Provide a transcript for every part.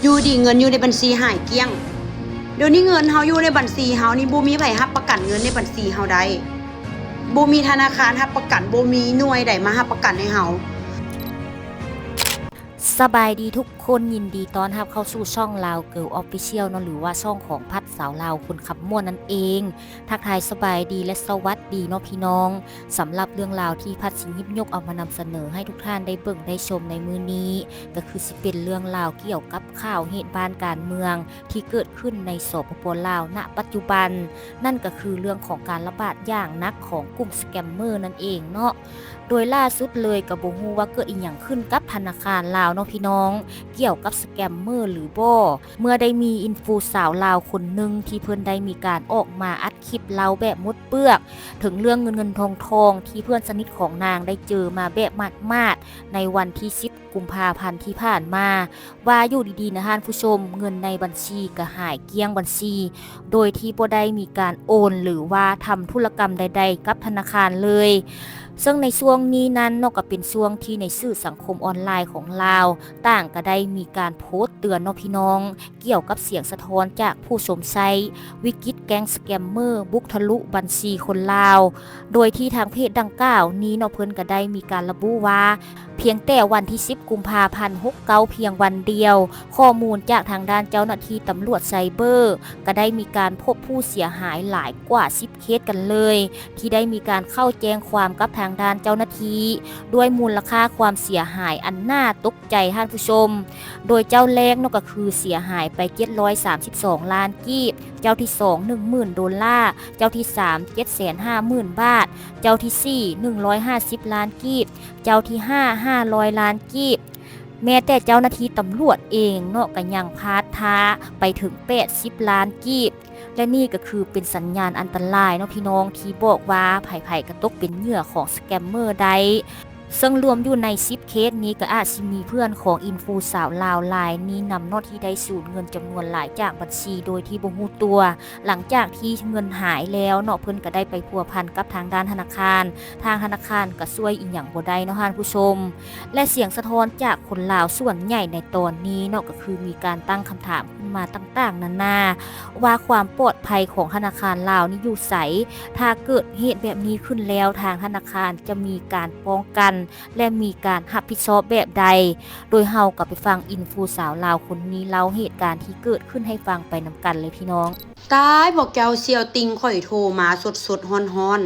ຢູ່ດີເງິນຢູ່ໃນບັນຊີຫາຍກ້ຽງ. ດຽວນີ້ເງິນເຮົາຢູ່ໃນບັນຊີເຮົານີ້ ບໍ່ມີໃຜຮັບປະກັນເງິນໃນບັນຊີເຮົາໄດ້. ບໍ່ມີທະນາຄານຮັບປະກັນ, ບໍ່ມີໜ່ວຍໃດມາຮັບປະກັນໃຫ້ເຮົາ. ສະບາຍດີທຸກຄົນ, ຍິນດີຕ້ອນຮັບເຂົ້າສູ່ຊ່ອງ Lao Girl Official ເນາະ ຫຼືວ່າຊ່ອງຂອງພັດສາວລາວຄົນຂັບມ່ວນນັ້ນເອງ. ທັກທາຍສະບາຍດີ ແລະ ສະຫວັດດີເນາະພີ່ນ້ອງ. ສຳລັບເລື່ອງລາວທີ່ພັດຊິຫຍິບຍົກເອົາມານຳສະເໜີໃຫ້ທຸກທ່ານໄດ້ເບິ່ງໄດ້ຊົມໃນມື້ນີ້ ກໍຄືຊິເປັນເລື່ອງລາວກ່ຽວກັບຂ່າວເຫດການການເມືອງທີ່ເກີດຂຶ້ນໃນ ສປປ ລາວ ນະປັດຈຸບັນ, ນັ້ນກໍຄືເລື່ອງຂອງການລະບາດຢ່າງໜັກຂອງກຸ່ມສະແກມເມີນັ້ນເອງເນາະ. ໂດຍລ່າສຸດເລີຍກໍບໍ່ຮູ້ວ່າເກີດອີ່ຫຍັງຂຶ້ນກັບທະນາຄານລາວເນາະພີ່ນ້ອງ, ກ່ຽວກັບສະແກມເມີຫຼືບໍ່? ເມື່ອໄດ້ມີອິນຟູສາວລາວຄົນໜຶ່ງທີ່ເພິ່ນໄດ້ມີການອອກມາອັດຄລິບເລົ່າແບບໝົດເປືອກ ເຖິງເລື່ອງເງິນເງິນທອງທອງທີ່ເພື່ອນສະໜິດຂອງນາງໄດ້ເຈີມາແບບໝາດໆ ໃນວັນທີສິບກຸມພາພັນທີ່ຜ່ານມາ ວ່າຢູ່ດີໆນະທ່ານຜູ້ຊົມ ເງິນໃນບັນຊີກໍຫາຍກ້ຽງບັນຊີ ໂດຍທີ່ບໍ່ໄດ້ມີການໂອນ ຫຼືວ່າທຳທຸລະກຳໃດໆກັບທະນາຄານເລີຍ. ເຊິ່ງໃນຊ່ວງນີ້ນັ້ນເນາະ ກໍເປັນຊ່ວງທີ່ໃນສື່ສັງຄົມອອນລາຍຂອງລາວ ຕ່າງກໍໄດ້ມີການໂພສເຕືອນເນາະພີ່ນ້ອງ ກ່ຽວກັບສຽງສະທ້ອນຈາກຜູ້ຊົມໃຊ້ວິກິດແກ້ງສະແກມເມີບຸກທະລຸບັນຊີຄົນລາວ, ໂດຍທີ່ທາງເພຈດັ່ງກ່າວນີ້ເນາະ ເພິ່ນກໍໄດ້ມີການລະບຸວ່າ ພຽງແຕ່ວັນທີສິບກຸມພາພັນຫົກເກົ້າ ພຽງວັນດຽວ, ຂໍ້ມູນຈາກທາງດ້ານເຈົ້າໜ້າທີ່ຕຳຫຼວດໄຊເບີ ກໍໄດ້ມີການພົບຜູ້ເສຍຫາຍຫຼາຍກວ່າສິບເຄສກັນເລີຍ ທີ່ໄດ້ມີການເຂົ້າແຈ້ງຄວາມກັບທາງດ້ານເຈົ້າໜ້າທີ່ ດ້ວຍມູນລະຄ່າຄວາມເສຍຫາຍອັນໜ້າຕົກໃຈທ່ານຜູ້ຊົມ. ໂດຍເຈົ້າແລກເນາະ ກໍຄືເສຍຫາຍໄປເຈັດຮ້ອຍສາມສິບສອງລ້ານກີບ, ເຈົ້າທີສອງ ໜຶ່ງໝື່ນໂດລາ, ເຈົ້າທີສາມ ເຈັດແສນຫ້າໝື່ນບາດ, ເຈົ້າທີສີ່ ໜຶ່ງຮ້ອຍຫ້າສິບລ້ານກີບ, ເຈົ້າທີຫ້າ ຫ້າຮ້ອຍລ້ານກີບ. ແມ້ແຕ່ເຈົ້າໜ້າທີ່ຕຳຫຼວດເອງເນາະ ກໍຍັງພາດທ່າໄປເຖິງແປດສິບລ້ານກີບ. ແລະນີ້ກໍຄືເປັນສັນຍານອັນຕະລາຍເນາະພີ່ນ້ອງ ທີ່ບອກວ່າໃຜໆກໍຕົກເປັນເຫຍື່ອຂອງສະແກມເມີໄດ້. ເຊິ່ງລວມຢູ່ໃນສິບເຄສນີ້ ກໍອາດຊິມີເພື່ອນຂອງອິນຟູສາວລາວລາຍນີ້ນຳເນາະ ທີ່ໄດ້ສູນເງິນຈຳນວນຫຼາຍຈາກບັນຊີໂດຍທີ່ບໍ່ຮູ້ຕົວ. ຫຼັງຈາກທີ່ເງິນຫາຍແລ້ວເນາະ ເພິ່ນກໍໄດ້ໄປພົວພັນກັບທາງດ້ານທະນາຄານ, ທາງທະນາຄານກໍຊ່ວຍອີ່ຫຍັງບໍ່ໄດ້ເນາະທ່ານຜູ້ຊົມ. ແລະສຽງສະທ້ອນຈາກຄົນລາວສ່ວນໃຫຍ່ໃນຕອນນີ້ເນາະ ກໍຄືມີການຕັ້ງຄຳຖາມຂຶ້ນມາຕ່າງໆນານາ ວ່າຄວາມປອດໄພຂອງທະນາຄານລາວນີ້ຢູ່ໃສ? ຖ້າເກີດເຫດແບບນີ້ຂຶ້ນແລ້ວ ທາງທະນາຄານຈະມີການປ້ອງກັນ ແລະມີການຮັບຜິດຊອບແບບໃດ? ໂດຍເຮົາກໍໄປຟັງອິນຟູສາວລາວຄົນນີ້ເລົ່າເຫດການທີ່ເກີດຂຶ້ນໃຫ້ຟັງໄປນຳກັນເລີຍພີ່ນ້ອງ. ຕາຍ ພວກເຈົ້າສ່ຽວຕິ່ງຂ້ອຍໂທມາສົດໆຮ້ອນ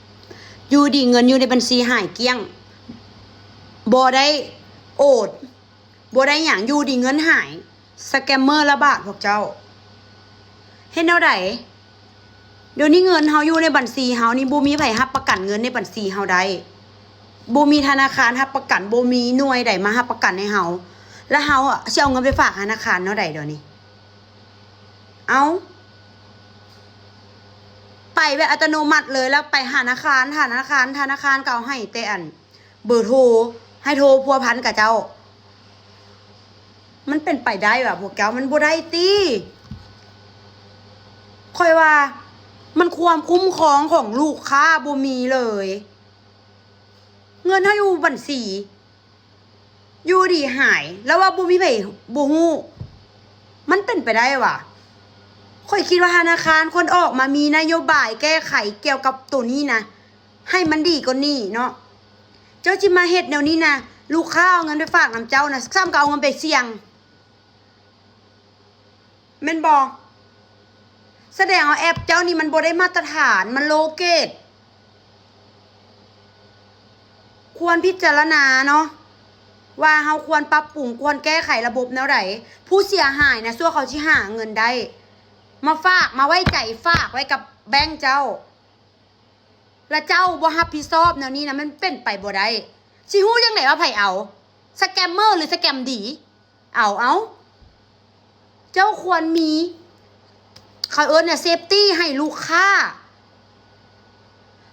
ໆ. ຢູ່ດີເງິນຢູ່ໃນບັນຊີຫາຍກ້ຽງ, ບໍ່ໄດ້ໂອນ ບໍ່ໄດ້ຫຍັງ, ຢູ່ດີເງິນຫາຍ. ສະແກມເມີລະບາດພວກເຈົ້າ. ເຮັດແນວໃດ? ດຽວນີ້ເງິນເຮົາຢູ່ໃນບັນຊີເຮົານີ້ ບໍ່ມີໃຜຮັບປະກັນເງິນໃນບັນຊີເຮົາໄດ້. ບໍ່ມີທະນາຄານຮັບປະກັນ, ບໍ່ມີໜ່ວຍໃດມາຮັບປະກັນໃຫ້ເຮົາ. ແລ້ວເຮົາອະ ຊິເອົາເງິນໄປຝາກທະນາຄານແນວໃດດຽວນີ້? ເອົ້າ, ໄປແບບອັດຕະໂນມັດເລີຍ, ແລ້ວໄປຫາທະນາຄານ, ທະນາຄານ, ທະນາຄານກໍເອົາໃຫ້ແຕ່ອັນ ເບີໂທ ໃຫ້ໂທພົວພັນກັບເຈົ້າ. ມັນເປັນໄປໄດ້ຫວາພວກເຈົ້າ? ມັນບໍ່ໄດ້ຕິ. ຂ້ອຍວ່າມັນຄວາມຄຸ້ມຄອງຂອງລູກຄ້າບໍ່ມີເລີຍ. ເງິນເຮົາຢູ່ບັນຊີ ຢູ່ດີຫາຍ ແລ້ວວ່າບໍ່ມີໃຜບໍ່ຮູ້. ມັນເປັນໄປໄດ້ຫວາ? ຂ້ອຍຄິດວ່າທະນາຄານຄວນອອກມາມີນະໂຍບາຍແກ້ໄຂກ່ຽວກັບໂຕນີ້ນະ ໃຫ້ມັນດີກວ່ານີ້ເນາະ. ເຈົ້າຊິມາເຮັດແນວນີ້ນະ, ລູກຄ້າເອົາເງິນໄປຝາກນຳເຈົ້ານະ ຊ້ຳກໍເອົາເງິນໄປສ່ຽງ ແມ່ນບໍ່? ສະແດງວ່າແອັບເຈົ້ານີ້ມັນບໍ່ໄດ້ມາດຕະຖານ, ມັນໂລເກດ. ຄວນພິຈາລະນາເນາະ ວ່າເຮົາຄວນປັບປຸງ, ຄວນແກ້ໄຂລະບົບແນວໃດ. ຜູ້ເສຍຫາຍນະ ຊົ່ວເຂົາຊິຫາເງິນໄດ້ ມາຝາກ, ມາໄວ້ໃຈຝາກໄວ້ກັບແບັງເຈົ້າ ແລະເຈົ້າບໍ່ຮັບຜິດຊອບແນວນີ້ນະ ມັນເປັນໄປບໍ່ໄດ້. ຊິຮູ້ຈັ່ງໃດວ່າໃຜເອົາ? ສະແກມເມີ ຫຼື ສະແກມດີ? ເອົາ, ເອົາ. ເຈົ້າຄວນມີ, ເຂົາເອີ້ນວ່າ ເຊຟຕີ້ ໃຫ້ລູກຄ້າ.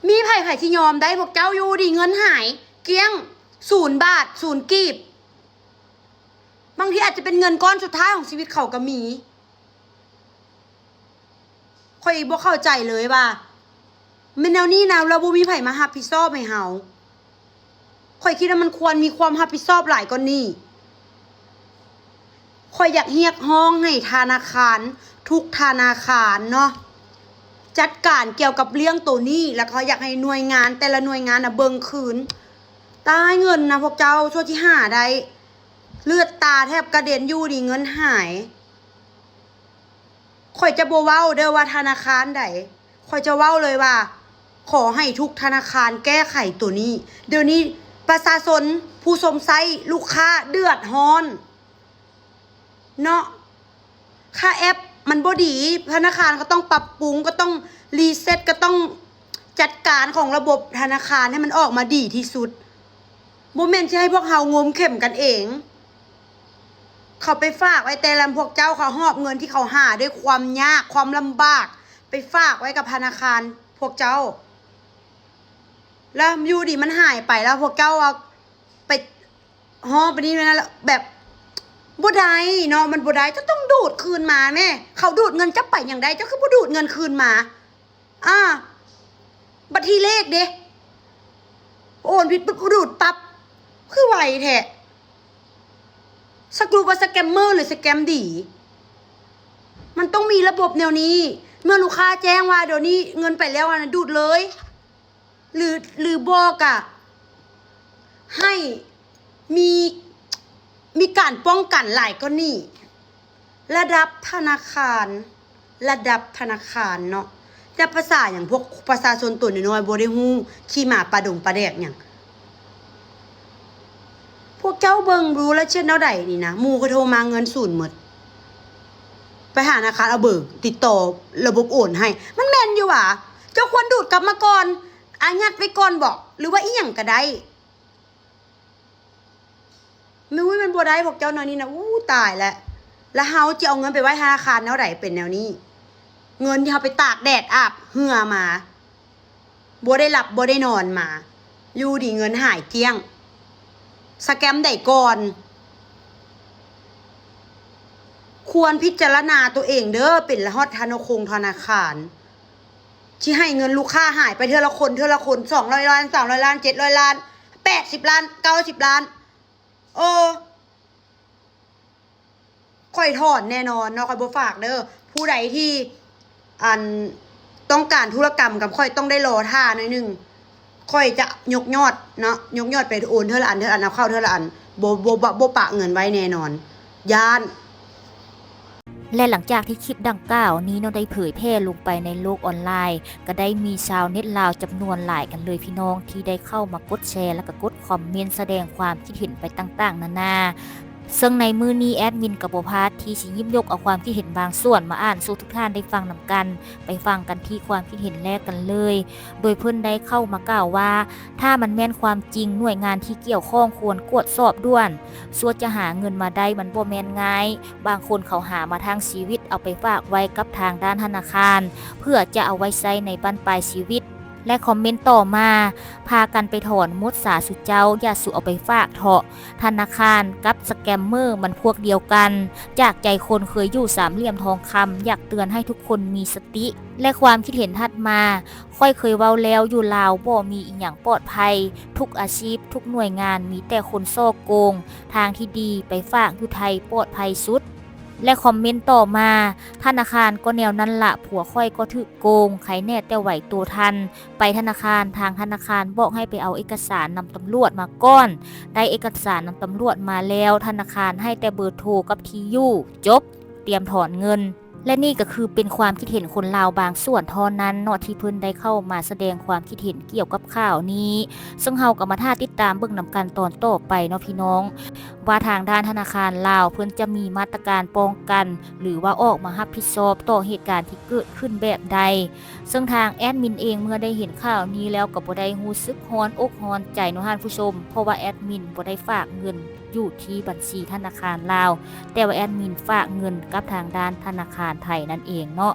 ມີໃຜ, ໃຜຊິຍອມໄດ້? ພວກເຈົ້າຢູ່ດີເງິນຫາຍກ້ຽງ, ສູນບາດ, ສູນກີບ. ບາງທີອາດຈະເປັນເງິນກ້ອນສຸດທ້າຍຂອງຊີວິດເຂົາກໍມີ. ຂ້ອຍບໍ່ເຂົ້າໃຈເລີຍວ່າແມ່ນແນວນີ້ນະ, ແລ້ວບໍ່ມີໃຜມາຮັບຜິດຊອບໃຫ້ເຮົາ. ຂ້ອຍຄິດວ່າມັນຄວນມີຄວາມຮັບຜິດຊອບຫຼາຍກວ່ານີ້. ຂ້ອຍຢາກຮຽກຮ້ອງໃຫ້ທະນາຄານ ທຸກທະນາຄານເນາະ ຈັດການກ່ຽວກັບເລື່ອງໂຕນີ້ ແລ້ວກໍຢາກໃຫ້ໜ່ວຍງານແຕ່ລະໜ່ວຍງານນະເບິ່ງຄືນ. ຕາຍ ເງິນນະພວກເຈົ້າ ຊົ່ວຊິຫາໄດ້ ເລືອດຕາແທບກະເດັນ ຢູ່ດີເງິນຫາຍ. ຂ້ອຍຈະບໍ່ເວົ້າເດີ້ວ່າທະນາຄານໃດ, ຂ້ອຍຈະເວົ້າເລີຍວ່າ ຂໍໃຫ້ທຸກທະນາຄານແກ້ໄຂໂຕນີ້. ດຽວນີ້ປະຊາຊົນ ຜູ້ຊົມໃຊ້ ລູກຄ້າເດືອດຮ້ອນເນາະ. ຄ່າແອັບມັນບໍ່ດີ, ທະນາຄານກໍຕ້ອງປັບປຸງ, ກໍຕ້ອງຣີເຊັດ, ກໍຕ້ອງຈັດການຂອງລະບົບທະນາຄານໃຫ້ມັນອອກມາດີທີ່ສຸດ. ບໍ່ແມ່ນຊິໃຫ້ພວກເຮົາງົມເຂັມກັນເອງ. ເຂົາໄປຝາກໄວ້ແຕ່ລະ ພວກເຈົ້າ ເຂົາຫອບເງິນທີ່ເຂົາຫາດ້ວຍຄວາມຍາກ ຄວາມລຳບາກ ໄປຝາກໄວ້ກັບທະນາຄານພວກເຈົ້າ ແລ້ວຢູ່ດີມັນຫາຍໄປ ແລ້ວພວກເຈົ້າເອົາໄປຫອບໄປນີ້ໄປນັ້ນ ແບບ ບໍ່ໄດ້ເນາະ ມັນບໍ່ໄດ້. ເຈົ້າຕ້ອງດູດຄືນມາແມ້. ເຂົາດູດເງິນເຈົ້າໄປຫຍັງໄດ້ ເຈົ້າຄືບໍ່ດູດເງິນຄືນມາ? ອາ ບັດທີເລກເດ ໂອນຜິດປຶບ ດູດປັບ ຄືໄວແທ້. ສະກຣູບວ່າສະແກມເມີ ຫຼື ສະແກມດີ? ມັນຕ້ອງມີລະບົບແນວນີ້. ເມື່ອລູກຄ້າແຈ້ງວ່າ ດຽວນີ້ເງິນໄປແລ້ວ ອັນນັ້ນດູດເລີຍ ຫຼື ຫຼືບໍ່ກະໃຫ້ມີ ມີການປ້ອງກັນຫຼາຍກວ່ານີ້. ລະດັບທະນາຄານ ລະດັບທະນາຄານເນາະ ແຕ່ພາສາຫຍັງ ພວກປະຊາຊົນຕົວນ້ອຍໆ ບໍ່ໄດ້ຮູ້ ຂີ້ໝາປາດົງປາແດກຫຍັງ. ພວກເຈົ້າເບິ່ງດູລະເຮັດແນວໃດນີ້ນະ ໝູ່ຂ້ອຍໂທມາເງິນສູນໝົດ ໄປຫາທະນາຄານເອົາເບີຕິດຕໍ່ລະບົບໂອນໃຫ້ ມັນແມ່ນຢູ່ຫວາ? ເຈົ້າຄວນດູດກັບມາກ່ອນ ອາຍັດໄວ້ກ່ອນບໍ ຫຼືວ່າອີ່ຫຍັງກະໄດ້. ແມ່ນ ອຸ້ຍ ມັນບໍ່ໄດ້ ພວກເຈົ້າແນວນີ້ນະ ອູ້ ຕາຍແລ້ວ. ແລ້ວເຮົາຈະເອົາເງິນໄປໄວ້ທະນາຄານແນວໃດ ເປັນແນວນີ້? ເງິນທີ່ເຮົາໄປຕາກແດດອາບເຫື່ອມາ ບໍ່ໄດ້ຫຼັບບໍ່ໄດ້ນອນມາ ຢູ່ດີເງິນຫາຍກ້ຽງ. ສະແກມໃດກ່ອນ? ຄວນພິຈາລະນາໂຕເອງເດີ້ ເປັນຮອດທະນາຄົງທະນາຄານ ຊິໃຫ້ເງິນລູກຄ້າຫາຍໄປເທື່ອລະຄົນ ເທື່ອລະຄົນ ສອງຮ້ອຍລ້ານ ສາມຮ້ອຍລ້ານ ເຈັດຮ້ອຍລ້ານ ແປດສິບລ້ານ ເກົ້າສິບລ້ານ. ເອີ ຂ້ອຍຖອນແນ່ນອນເນາະ ຂ້ອຍບໍ່ຝາກເດີ້. ຜູ້ໃດທີ່ ອັນ ຕ້ອງການທຸລະກຳກັບຂ້ອຍ ຕ້ອງໄດ້ລໍຖ້າໜ້ອຍໜຶ່ງ. ຂ້ອຍຈະຍົກຍອດເນາະ ຍົກຍອດໄປໂອນເທື່ອລະອັນ ເທື່ອລະອັນ ເອົາເຂົ້າເທື່ອລະອັນ ບໍ່ ບໍ່ ບໍ່ປະເງິນໄວ້ແນ່ນອນ ຢ້ານ. ແລະ ຫຼັງຈາກທີ່ຄລິບດັ່ງກ່າວນີ້ເນາະ ໄດ້ເຜີຍແຜ່ລົງໄປໃນໂລກອອນລາຍ ກໍໄດ້ມີຊາວເນັດລາວຈຳນວນຫຼາຍກັນເລີຍພີ່ນ້ອງ ທີ່ໄດ້ເຂົ້າມາກົດແຊ ແລະ ກໍກົດຄອມເມັນສະແດງຄວາມຄິດເຫັນໄປຕ່າງໆນານາ. ເຊິ່ງໃນມື້ນີ້ແອດມິນກໍບໍ່ພາດທີ່ຊິຫຍິບຍົກເອົາຄວາມຄິດເຫັນບາງສ່ວນມາອ່ານສູ່ທຸກທ່ານໄດ້ຟັງນຳກັນ. ໄປຟັງກັນທີ່ຄວາມຄິດເຫັນແລກກັນເລີຍ ໂດຍເພິ່ນໄດ້ເຂົ້າມາກ່າວວ່າ ຖ້າມັນແມ່ນຄວາມຈິງ ໜ່ວຍງານທີ່ກ່ຽວຂ້ອງຄວນກວດສອບດ່ວນ. ສ່ວນຈະຫາເງິນມາໄດ້ມັນບໍ່ແມ່ນງ່າຍ, ບາງຄົນເຂົາຫາມາທັງຊີວິດ ເອົາໄປຝາກໄວ້ກັບທາງດ້ານທະນາຄານ ເພື່ອຈະເອົາໄວ້ໃຊ້ໃນບັ້ນປາຍຊີວິດ. ແລະ ຄອມເມັນຕໍ່ມາ, ພາກັນໄປຖອນໝົດສາສຸເຈົ້າ, ຢ່າສຸເອົາໄປຝາກເທາະ. ທະນາຄານກັບສະແກມເມີມັນພວກດຽວກັນ. ຈາກໃຈຄົນເຄີຍຢູ່ສາມຫຼ່ຽມທອງຄຳ, ຢາກເຕືອນໃຫ້ທຸກຄົນມີສະຕິ. ແລະ ຄວາມຄິດເຫັນຖັດມາ, ຂ້ອຍເຄີຍເວົ້າແລ້ວ, ຢູ່ລາວບໍ່ມີອີ່ຫຍັງປອດໄພ, ທຸກອາຊີບ, ທຸກໜ່ວຍງານມີແຕ່ຄົນສໍ້ໂກງ, ທາງທີ່ດີໄປຝາກຢູ່ໄທປອດໄພສຸດ. ແລະ ຄອມເມັນຕໍ່ມາ, ທະນາຄານກໍແນວນັ້ນລະ, ຜົວຂ້ອຍກໍຖືກໂກງ, ໃຄແນ່ແຕ່ໄຫວໂຕທັນ. ໄປທະນາຄານ, ທາງທະນາຄານບອກໃຫ້ໄປເອົາເອກະສານນຳຕຳຫຼວດມາກ່ອນ. ໄດ້ເອກະສານນຳຕຳຫຼວດມາແລ້ວ, ທະນາຄານໃຫ້ແຕ່ເບີໂທກັບທີ່ຢູ່, ຈົບ, ຕຽມຖອນເງິນ. ແລະ ນີ້ກໍຄືເປັນຄວາມຄິດເຫັນຄົນລາວບາງສ່ວນເທົ່ານັ້ນເນາະ ທີ່ເພິ່ນໄດ້ເຂົ້າມາສະແດງຄວາມຄິດເຫັນກ່ຽວກັບຂ່າວນີ້, ເຊິ່ງເຮົາກໍມາຖ້າຕິດຕາມເບິ່ງນຳກັນຕອນຕໍ່ໄປເນາະພີ່ນ້ອງ ວ່າທາງດ້ານທະນາຄານລາວເພິ່ນຈະມີມາດຕະການປ້ອງກັນ ຫຼືວ່າອອກມາຮັບຜິດຊອບຕໍ່ເຫດການທີ່ເກີດຂຶ້ນແບບໃດ. ເຊິ່ງທາງແອດມິນເອງເມື່ອໄດ້ເຫັນຂ່າວນີ້ແລ້ວກໍບໍ່ໄດ້ຮູ້ສຶກຮ້ອນອົກຮ້ອນໃຈເນາະທ່ານຜູ້ຊົມ, ເພາະວ່າແອດມິນບໍ່ໄດ້ຝາກເງິນຢູ່ທີ່ບັນຊີທະນາຄານລາວ, ແຕ່ວ່າແອດມິນຝາກເງິນກັບທາງດ້ານທະນາຄານໄທນັ້ນເອງເນາະ.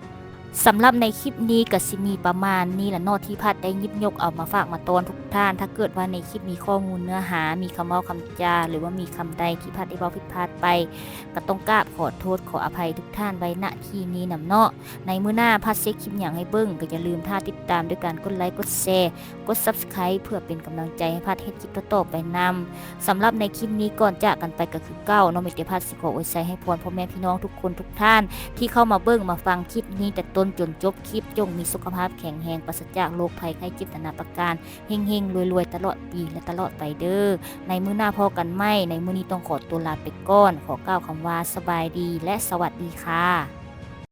ສຳລັບໃນຄລິບນີ້ກໍຊິມີປະມານນີ້ລະເນາະ ທີ່ພັດໄດ້ຫຍິບຍົກເອົາມາຝາກມາຕ້ອນທຸກທ່ານ. ຖ້າເກີດວ່າໃນຄລິບມີຂໍ້ມູນເນື້ອຫາ ມີຄຳເວົ້າຄຳຈາ ຫຼືວ່າມີຄຳໃດທີ່ພັດໄດ້ເວົ້າຜິດພາດໄປ ກໍຕ້ອງກາບຂໍໂທດຂໍອະໄພທຸກທ່ານໄວ້ ນະ ທີ່ນີ້ນຳເນາະ. ໃນມື້ໜ້າພັດຊິເຮັດຄລິບຫຍັງໃຫ້ເບິ່ງ ກໍຢ່າລືມຖ້າຕິດຕາມດ້ວຍການກົດໄລ ກົດແຊ ກົດ Subscribe ເພື່ອເປັນກຳລັງໃຈໃຫ້ພັດເຮັດຄລິບຕໍ່ໆໄປນຳ. ສຳລັບໃນຄລິບນີ້ ກ່ອນຈາກກັນໄປກໍຄືເກົ່າເນາະ ມີແຕ່ພັດຊິຂໍອວຍໄຊໃຫ້ພອນພໍ່ແມ່ພີ່ນ້ອງທຸກຄົນທຸກທ່ານ ທີ່ເຂົ້າມາເບິ່ງມາຟັງຄລິບນີ້ແຕ່ຕົ້ນຈົນຈົບຄລິບ ຈົ່ງມີສຸຂະພາບແຂງແຮງ ປາສະຈາກໂລກໄພໄຂ້ເຈັບນານາປະການ ເຮັງໆລວຍໆຕະຫຼອດປີ ແລະ ຕະຫຼອດໄປເດີ້. ໃນມື້ໜ້າພໍ້ກັນໃໝ່. ໃນມື້ນີ້ຕ້ອງຂໍຕົວລາໄປກ່ອນ. ຂໍກ່າວຄຳວ່າສະບາຍດີ ແລະ ສະຫວັດດີຄ່ະ.